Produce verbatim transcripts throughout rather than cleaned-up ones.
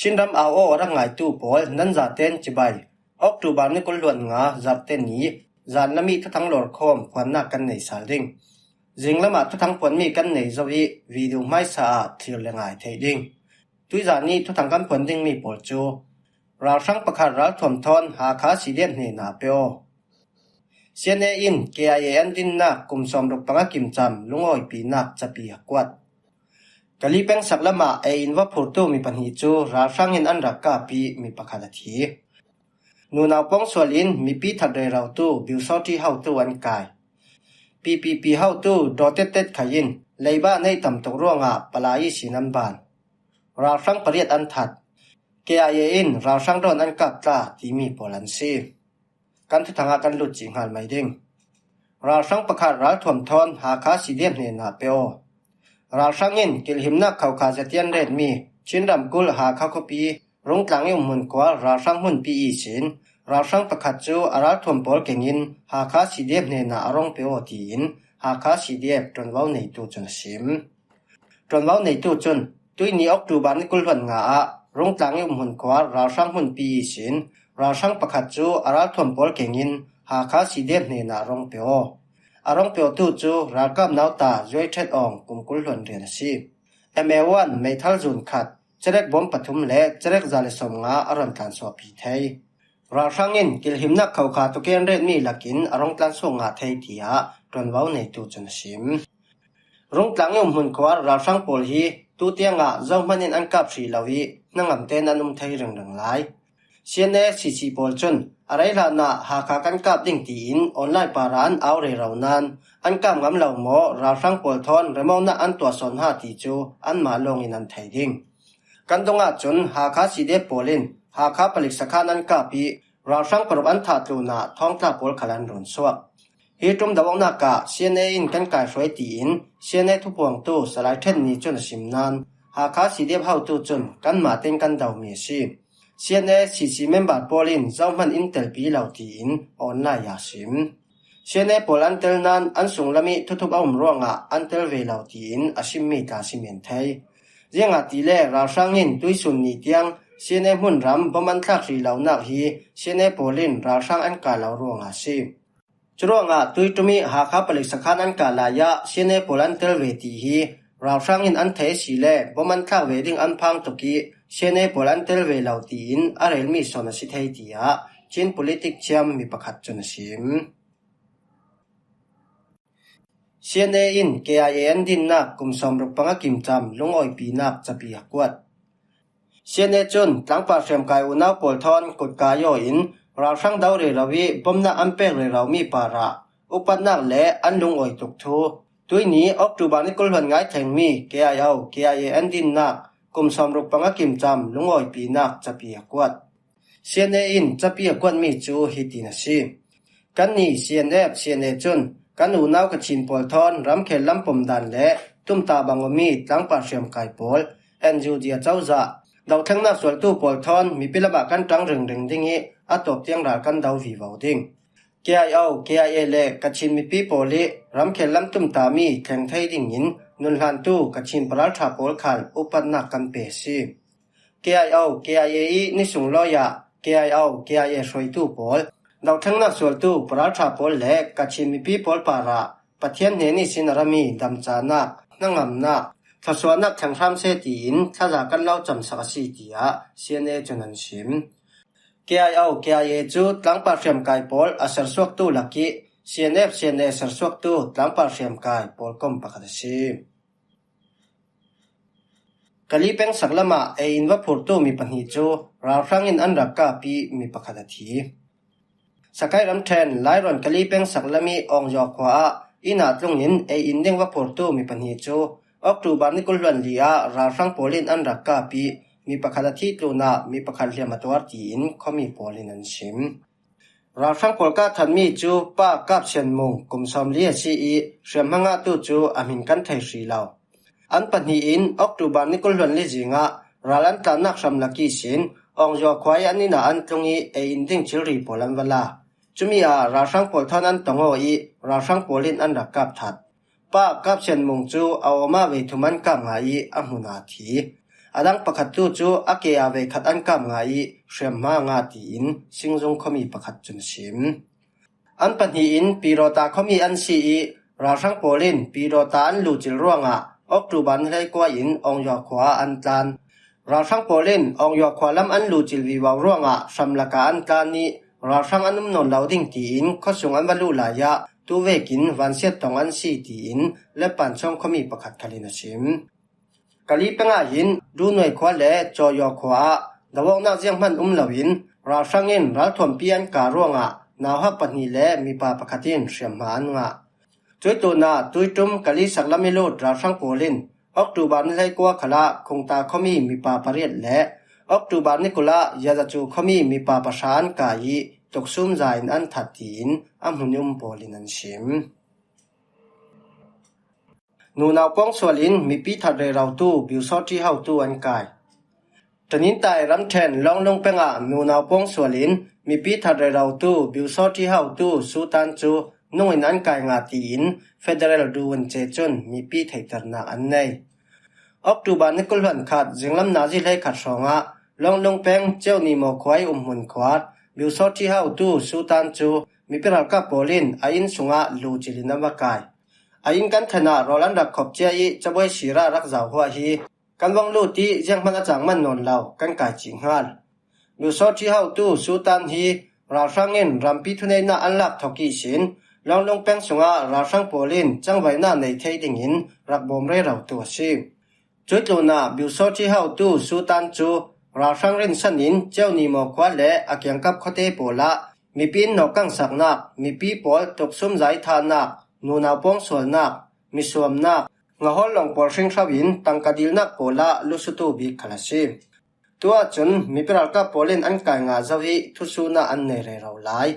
Chinram au aw a rak ngaitu pawl nan zaten cibai. October ni kul hluan nga zarte ni zan lami thuthang lawrkhawm phuannak kan nei sal ding. Zinglamah thuthang phuanmi kan nei zo ih video hmaisa ah thlir le ngai thei ding. Tuizan ih thuthang kan phuan dingmi pawl cu ralhrang pakhat ralthuam thawn Hakha C D F hnenah pe aw. C N A in K I A an dinnak kum sawmruk panga kimcam lungawipinak capi a kuat. Kali peng sak lamah ei in va phurtu mi pahnih cu ralhrang in an rak kap ih mi pakhat a thi. Nunau pawngsual in mipi that rerotu biusawṭi hotu an kai. P P P hotu daw tettet khai in leiba neih tam tuk ruangah palai ihsin an ban. Ralhrang pariat an that. K I A in ralhrang dawn an kap tla timi pawl an si. Kan thuthang ah kan lut cih hngal mai ding. Ralhrang pakhat ralthuam thawn Hakha C D F hnenah pe aw. Ralhrang in kilhimnak khokha zatian retmi Chin ramkulh Hakha khuapi Rungtlang ih umhmun khua ralhrang hmunpi ihsin ralhrang pakhat cu a ralthuam pawl kengin Hakha C D F hnenah a rung pe aw tiin Hakha C D F ṭuanvo neitu cun a sim. Ṭuanvo neitu cun tuihni October ni kul hluan nga ah Rungtlang ih umhmun khua ralhrang hmunpi ihsin ralhrang pakhat cu a ralthuam pawl kengin Hakha C D F hnenah a rung pe aw. A rung pe awtu cu ralkap nauta Zuai Ṭhet Awng kum kul hluan rian a si. M A one meithal zun khat, cerek bawm pathum le cerek za le sawmnga a run tlansuahpi thei. Ralhrang in kilhimnak khokha tukin retmi lakin a rung tlansuak ngah thei tiah ṭuanvo neitu cun a sim. Rungtlang ih umhmun khua ralhrang pawl hi tutiangah zohman in an kap hrih lo ih hnangam tein an um thei ringring lai. C N A C C pawl cun a rei hlanah Hakha kan kap ding tiin online parah an au rero nain an kap ngam lo maw ralhrang pawl thawn remawknak an tuah sawn ha ti cu anmah lawngin an thei ding. Kan dongah cun Hakha C D F pawl in Hakha palik sakhan an kap ih ralhrang paruk an thah tlunah thawngtla pawl khal an run suak. Hi ṭum do awknak ah C N A in kan kaihruai tiin C N A thupuangtu Salai Ṭhen Ni cun a sim nain Hakha C D F hotu cun kanmah tein kan domi a si. C N A C C member pawl in zohman in telpi lo tiin online ah a sim. C N A pawl an tel nain an sunglam ih thuthup a um ruangah an tel ve lo tiin a simmi tla si men thei. Ziangahtile ralhrang in tuisun ni tiang C N A hmunram bom an thlak hrih lonak hi C N A pawl in ralhrang an kah lo ruangah a si. Curuangah tuiṭum ih Hakha palik sakhan an kah lai ah C N A pawl an tel ve ti hi ralhrang in an thei asile bom an thlak ve ding an phang tuk ih C N A pawl an tel ve lo tiin a relmi sawn a si thei tiah Chin politic thiam mi pakhat cun a sim. C N A in K I A an dinnak kum sawmruk panga kimcam lungawipinak capi a kuat. C N A cun tlangpar hriamkai unau pawl thawn kutkai aw in ralhrang do rero ih bomnak an pek reromi parah upatnak le an lungawi tuk thu tuihni October ni kul hluan ngai thlengmi K I O K I A an dinnak kum sawmruk panga kimcam lungawipinak capi a kuat. C N A in capi a kuatmi cu hitin a si. Kannih C N F, C N A cun kan unau Kachin pawl thawn ramkhel lam pom dan le tumtah bang awmi tlangpar hriamkai pawl, N U G a cozah, dothlennak sualtu pawl thawn mipi lamah kan ṭang ringring ding ih a tawp tiang ral kan do vivo ding. K I O, K I A le Kachin mipi pawl ih ramkhel lam tumtahmi thleng thei dingin nunhlantu Kachin paralṭha pawl khal upatnak kan pe a si. K I O, K I A ih nisung lawi ah K I O, K I A hruaitu pawl, dothlennak sualtu paralṭha pawl le Kachin mipi pawl parah Pathian hnen ihsin a rami damcahnak, hnangamnak, thluasuahnak thleng hram seh tiin thaza kan lo camsak a si, tiah C N A cun an sim. K I O, K I A cu tlangpar hriamkai pawl a sersuaktu lakih C N F, C N A sersuaktu tlangpar hriamkai pawl kom pakhat a si. Kali peng sak lamah ei in va phurtu mi pahnih cu ralhrang in an rak kap ih mi pakhat a thi. Sakai ramṭhen Lairuan Kali peng sak lam ih Awngzaw khua ah inn ah tlungin ei in ding va phurtu mi pahnih cu October ni kul hluan li ah ralhrang pawl in an rak kap ih mi pakhat a thih tlunah mi pakhat hliam a tuar tiin khuami pawl in an sim. Ralhrang pawl kah thatmi cu Pa Kap Sian Mung kum sawmli a si ih hriamhma ngahtu cu a hmin kan thei hrih lo. An pahnih in October ni kul hluan li zingah ral an tlannak hram lak ihsin Awngzaw khua ih an inn ah an tlung ih ei in ding thilri pawl an va la. Cumi ah ralhrang pawl thawn an tong aw ih ralhrang pawl in an rak kap that. Pa Kap Sian Mung cu a awmah ve thum an kap ngah ih a hmun ah a thi. A dang pakhat tu cu a ke ah vei khat an kap ngah ih hriamhma a ngah, tiin Singzung khuami pakhat cun a sim. An pahnih in Pirota khuami an si ih ralhrang pawl in Pirota an lucil ruangah October ni hleikua in Awngyua khua ah an tlan. Ralhrang pawl in Awngyua khua lam an lucil vivo ruangah hram lakah an tlan ih ralhrang an um nawn lo ding tiin khuasung an va luh lai ah tu vekin vansiat tong an si, tiin Leppan Chawng khuami pakhat khal in a sim. Kali peng ah hin Dunuai khua le Cawyaw khua ah doawknak zianghman um loin ralhrang in ralthuampi an kah ruangah nauhak pahnih le mipa pakhat in hriamhma an ngah. Cuih tlunah Tuiṭum Kali saklam ih lut ralhrang pawl in October ni hleikua khalah Khungta khuami mipa pariat le October ni kul ah Yazacu khuami mipa pahra an kah ih tuksum za in an that, tiin a hmun ih um pawl in an sim. Nunau pawngsual in mipi that rerotu Biusawṭi hotu an kai. Ṭanintai ramṭhen Lawnglung peng ah nunau pawngsual in mipi that rerotu Biusawṭi hotu Sutan cu nung in an kai ngah, tiin Federal Duwun ce cun mipi theihternak an nei. October ni kul hluan khat zinglam nazi hleikhat hrawngah Lawnglung peng Ceu Ni Maw khua ih umhmun khuat Biusawṭi hotu Sutan cu mipi ralkap pawl in a inn sungah lucil in an va kai. A inn kan thlen ah rawl an rak khop cia ih cabuai sira rak zauhuah hi kan vong lut ih zianghman a cang man nawn lo, kan kai cih hngal. Biusawṭi hotu Sutan hi ralhrang in rampi thuneihnak an lak thok ihsin Lawnglung peng sungah ralhrang pawl in cangvaihnak nei thei dingin rak bawm rerotu a si. Cuih tlunah Biusawṭi hotu Sutan cu ralhrang rinsan in Ceu Ni Maw khua le a kiangkap khuate pawl ah mipi in nawkkangsaknak, mipi pawl tuksum za ih thahnak, nunau pawngsualnak, misuamnak, ngahawl lawng pawl hringhro in tangka dilnak pawl ah lusutu bik khal a si. Tu ahcun mipi ralkap pawl in an kai ngah zo ih thusun ah an nei rero lai.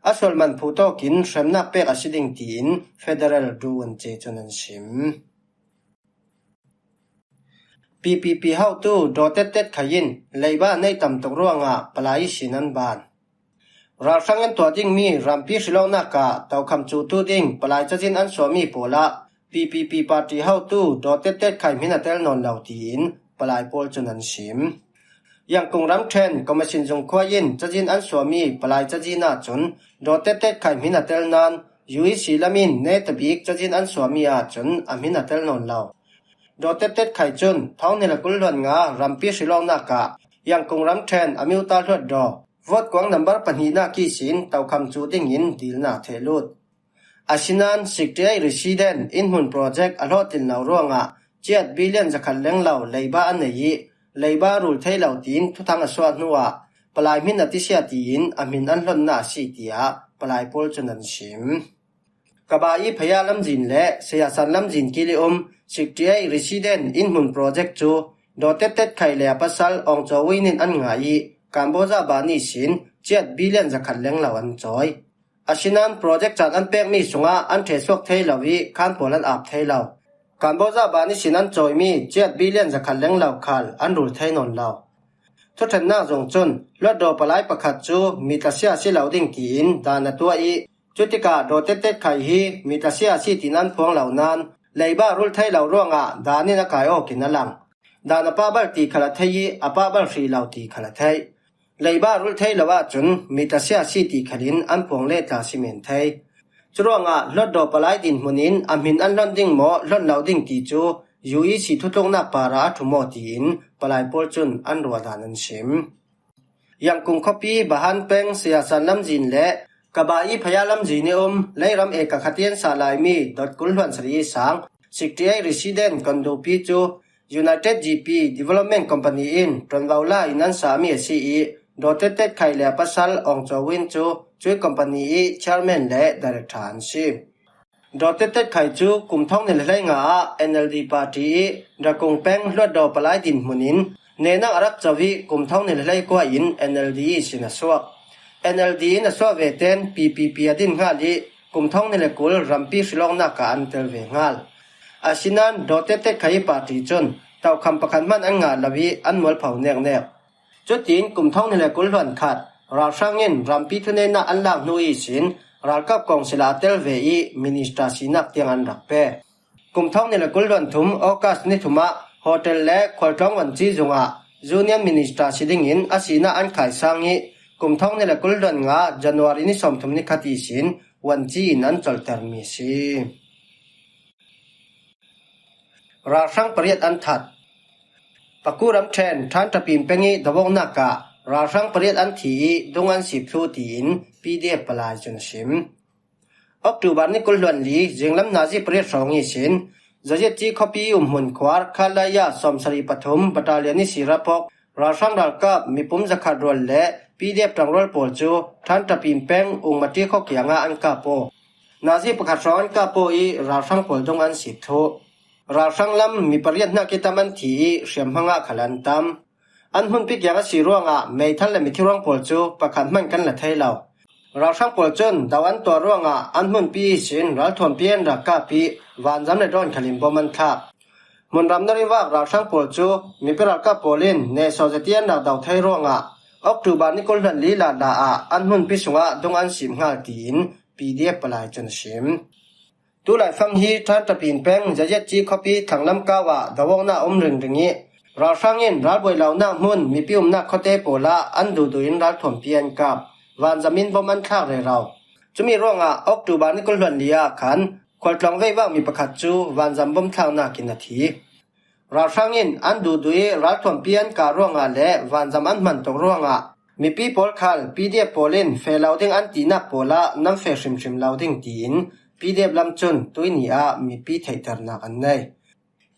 A sual man phu tawkin hremnak pek a si ding, tiin Federal Duwun ce cun an sim. P P P hotu Daw Tet Tet Khai in leiba a neih tam tuk ruangah palai ihsin an ban. Ralhrang in tuah dingmi rampi hrilawknak ah tokham cuhtu ding palai cazin an suahmi pawl ah P P P party hotu Daw Tet Tet Khai hmin a tel nawn lo, tiin palai pawl cun an sim. Yangkung ramṭhen Komasin Zung khua in cazin an suahmi palai cazin ahcun Daw Tet Tet Khai hmin a tel nain U E C lam in neta bik cazin an suahmi ahcun a hmin a tel nawn lo. Daw Tet Tet Khai cun thawng hnih le kul hluan nga rampi hrilawknak ah Yangkung ramṭhen Amyotha Hluttaw vote kuang nambar pahnihnak ihsin tokham cuh dingin dilna a theh lut. Asinain sixty-eight resident innhmun project a hlawhtlin lo ruangah ciat billion zakhat lenglo leiba a nei ih leiba a rul thei lo tiin thuthang a suah hnuah palai hmin a tisia tiin a hmin an hlonnak a si, tiah palai pawl cun an sim. Kabai Phaya lamzin le Sayasan lamzin kil ih um sixty-eight resident innhmun project cu Daw Tet Tet Khai le a pasal Aung Chaw Win in an ngah ih Cambodia ban ihsin ciat billion zakhat lenglo an cawi. Asinain project caan an pekmi sungah an ṭhesuak thei lo ih khan pawl an ap thei lo. Cambodia ban ihsin an cawimi ciat billion zakhat lenglo khal an rul thei nawn lo. Thuṭhennak zung cun Hluttaw palai pakhat cu mi tlasia a si lo ding tiin dan a tuah ih cutikah Daw Tet Tet Khai hi mi tlasia a si tiin an phuang lo nain leiba a rul thei lo ruangah dan in a kai awk in a lang. Dan a pahbal ti khal a thei ih a pahbal hrih lo ti khal a theih. Leiba a rul thei lo ahcun mi tlasia a si ti khal in an phuang le tla si men thei. Curuangah Hluttaw palai dinhmun in a hmin an hlon ding maw hlon lo ding ti cu U E C thutluknak parah a ṭhu maw tiin palai pawl cun an ruahdan an sim. Yangkung khuapi Bahan peng Sayasan lamzin le Kabai Phaya lamzin ih um leiram eka khat ih an sah laimi dot kul hluan sarih ih sang sixty-eight resident kondopi cu United G P Development Company in ṭuanvo la in an sahmi a si ih Daw Tet Tet Khai le a pasal Aung Chaw Win cu cuih company ih chairman le director an si. Daw Tet Tet Khai cu kum thawng hnih le hleinga ah N L D party ih Rakung peng Hluttaw palai dinhmun in nehnak a rak co ih kum thawng hnih le hleikua in N L D ihsin a suak. N L D in a suah veten P P P a din hngal ih kum thawng hnih le kul rampi hrilawknak ah an tel ve hngal. Asinain Daw Tet Tet Khai ih party cun tokham pakhat hmanh an ngah lo ih an mualpho neknek. Cutin kum thawng hnih le kul hluan khat ralhrang in rampi thuneihnak an lak hnu ihsin ralkap kawngsil ah a tel ve ih minister sinak tiang an rak pe. Kum thawng hnih le kul hluan thum August ni thum ah hotel le khualtlawng vanci zungah Union Minister si dingin a sihna an khaisang ih, kum thawng hnih le kul hluan nga January ni sawmthum ni khat ihsin vanci in an colhtermi a si. Ralhrang pariat an that. Paku ramṭhen Ṭhantapin peng ih dovawknak ah ralhrang pariat an thi ih dung an sip thluh tiin P D F palai cun a sim. October ni kul hluan li zinglam nazi pariat hrawng ihsin Zaziatci khuapi umhmun khuar Khalaya sawmsarih pathum battalion ihsi rapawk ralhrang ralkap mipum zakhat rual le P D F ṭangrual pawl cu Ṭhantapin peng Ungmati khua kiangah an kap aw. Nazi pakhat hrawng an kap aw ih ralhrang pawl dung an sip thluh. Ralhrang lam mi pariat hnak ih tam an thi ih hriamhmang ah khal an tam. An hmunpi kiang a si ruangah meithal le mithiruang pawl cu pakhat hman kan la thei lo. Ralhrang pawl cun do an tuah ruangah an hmunpi ihsin ralthuampi an rak kap ih vanzam le dawn khal in bom an thlak. Hmunram narivak ralhrang pawl cu mipi ralkap pawl in nehsawh zet ih an rak do thei ruangah October ni kul hluan li lala ah an hmunpi sungah dung an sip hngal tiin P D F palai cun a sim. Tulaifang hi Ṭhantapin peng Zaziatci khuapi thlanglam kau ah dovawknak a um ringring ih ralhrang in ralbuai lonak hmun mipi umnak khuate pawl ah an duhduh in ralthuampi an kap. Vanzam in bom an thlak rero. Cumi ruangah October ni kul hluan li ah khan khualtlawng veivak mi pakhat cu vanzam bom thlaknak in a thi. Ralhrang in an duhduh ih ralthuampi an kah ruangah le vanzam an hman tuk ruangah mipi pawl khal P D F pawl in feh lo ding an tinak pawl ah nan feh hrimhrim lo ding tiin P D F lam cun tuihni ah mipi theihternak an nei.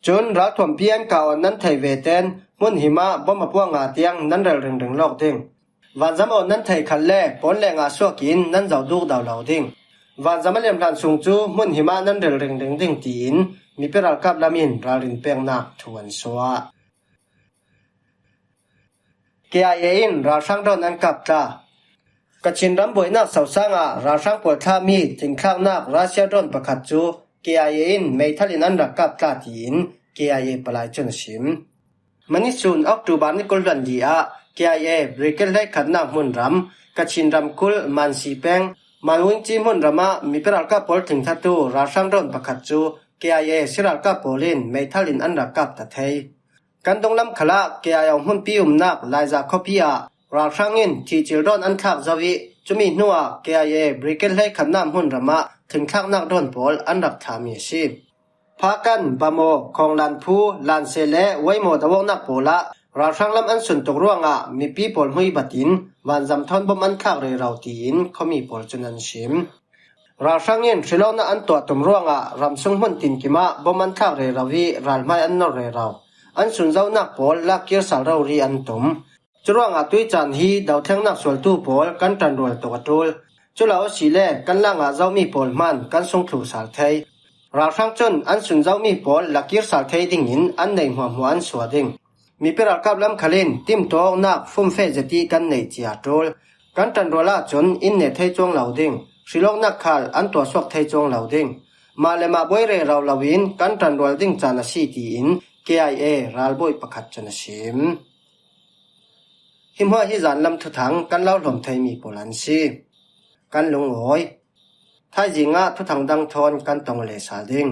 Cun ralthuampi an kah aw nan theih veten hmun him ah bom a puah nga tiang nan rel ringring lawk ding. Vanzam aw nan theih khal le pawn le ngah suak in nan zoh dukdo lo ding. Vanzam a liamhlan sung cu hmun him ah nan rel ringring ding tiin mipi ralkap lam in ralrin peknak thu an suah. K I A in ralhrang dawn an kap tla. Kachin ram buainak sosang ah ralhrang pawl thlahmi thlingthlaknak Russia dawn pakhat cu K I A in meithal in an rak kap tla tiin K I A palai cun a sim. Manisun October ni kul hluan li ah K I A brigade hleikhatnak hmunram Kachin ramkulh Mansi peng Manwingci hmunram ah mipi ralkap pawl thlingthlatu ralhrang dawn pakhat cu K I A siralkap pawl in meithal in an rak kap ta thei. Kan dunglam khalah K I A hmunpi umnak Laiza khuapi ah ralhrang in thihcil dawn an thlak zo ih cumi hnuah K I A brigade hleikhatnak hmunram ah thlingthlaknak dawn pawl an rak thlahmi a si. Phakan, Bamaw, Khawnglanphu, Lanse le Waimo dovawknak pawl ah ralhrang lam an sun tuk ruangah mipi pawl hmui batin vanzam thawn bom an thlak rero tiin khuami pawl cun an sim. Ralhrang in hrilawknak an tuah tum ruangah ramsung hmun tinkim ah bom an thlak rero ih ralhmai an nor rero. An sunzonak pawl lakkir sal rori an tum. Curuangah tuicaan hi dothlengnak sualtu pawl kan ṭanrual tuk a ṭul. Culo asile kan lak ngah zomi pawl hman kan sungthluh sal thei. Ralhrang cun an sunzomi pawl lakkir sal thei dingin an neih hmuahhmuah an suah ding. Mipi ralkap lam khal in timtuah awknak fumfe zet ih kan neih cia ṭul. Kan ṭanrual ahcun in neh thei cuang lo ding, hrilawknak khal an tuahsuak thei cuang lo ding. Mah le mah buai rero loin kan ṭanrual ding caan a si tiin K I A ralbawi pakhat cun a sim. Hi hmuah hi zanlam thuthang kan lo hlawm theimi pawl an si. Kan lungawi. Thaizing ah thuthang dang thawn kan tong le sal ding.